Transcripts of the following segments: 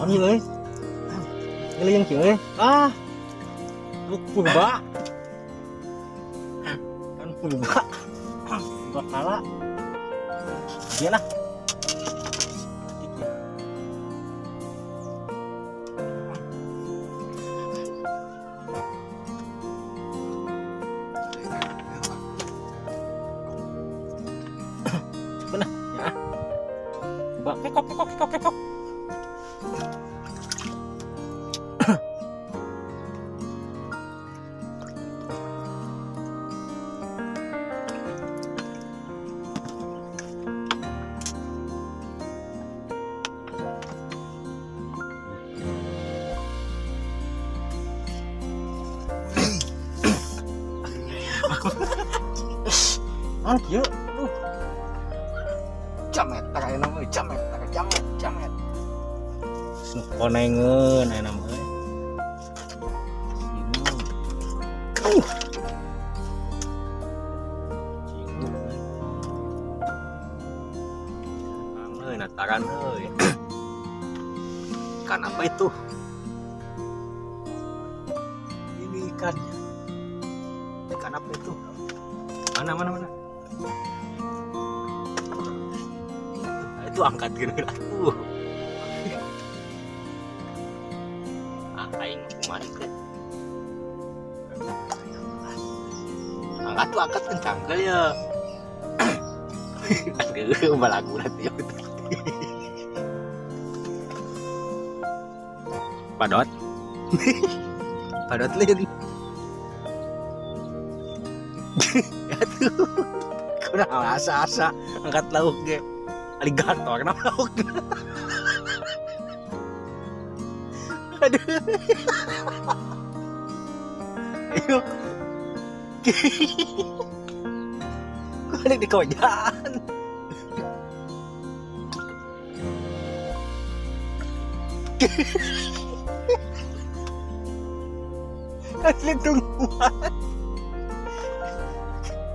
Oh ieu euy. Ngeliung kieu euy. Ah. Lu purba. Kan purba. Dua kala. Dia lah. Benar, ya. Coba kekok kekok kekok kekok. Naon kieu? Aduh. Jamet aya nama jamet jamet jamet. Nu konengeun aya nama euy. Aduh. Cinggu euy. Euy nataran euy. Ikan apa itu? Ini ikannya. Ikan apa itu? Mana mana mana? Nah, itu angkat gini atuh. Ah, aing kumaha teh. Angkat tuh angkat kencang kali ya. Aduh, balagu nanti ya. Padot. Padot lin. Aduh. Kurang asa-asa angkat lauk ge. Aligator kenapa lauk? Aduh. Ayo. Kok ada di kojaan? Asli tungguan.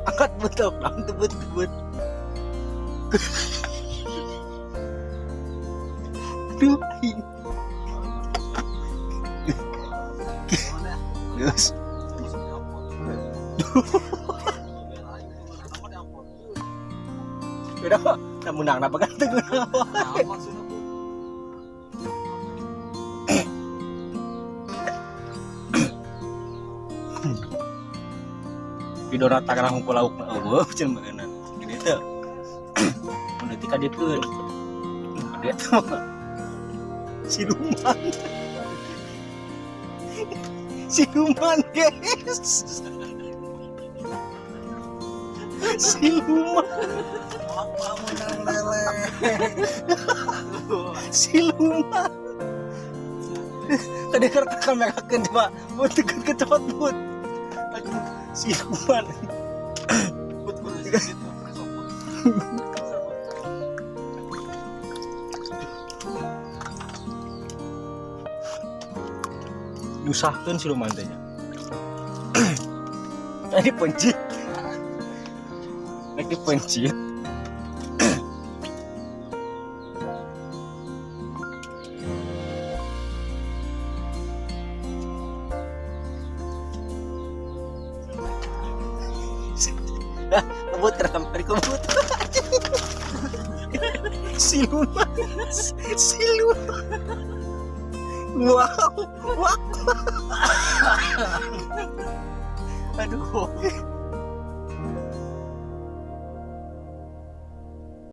Angkat betul, tebut tebut. Aduh, aing. Geus. Beda kok, menang apa kan teu Maksudnya bu. Video rata kana hungkul lauk mah eueuh cenah meureunna. Gede teu. Mun leutik ka dieu. Gede teh mah. Siluman. Siluman, guys. Siluman. Apa menang lele? Siluman. Tadi kertas kamerakeun coba. Mun deket ke cepat but. Aduh, siluman. Put put put. Nyusahkeun siluman teh nya. Tadi pencit. Lagi pencit. Dah, kebut rekam kebut. Siluman. Siluman. Wow, wow. Aduh.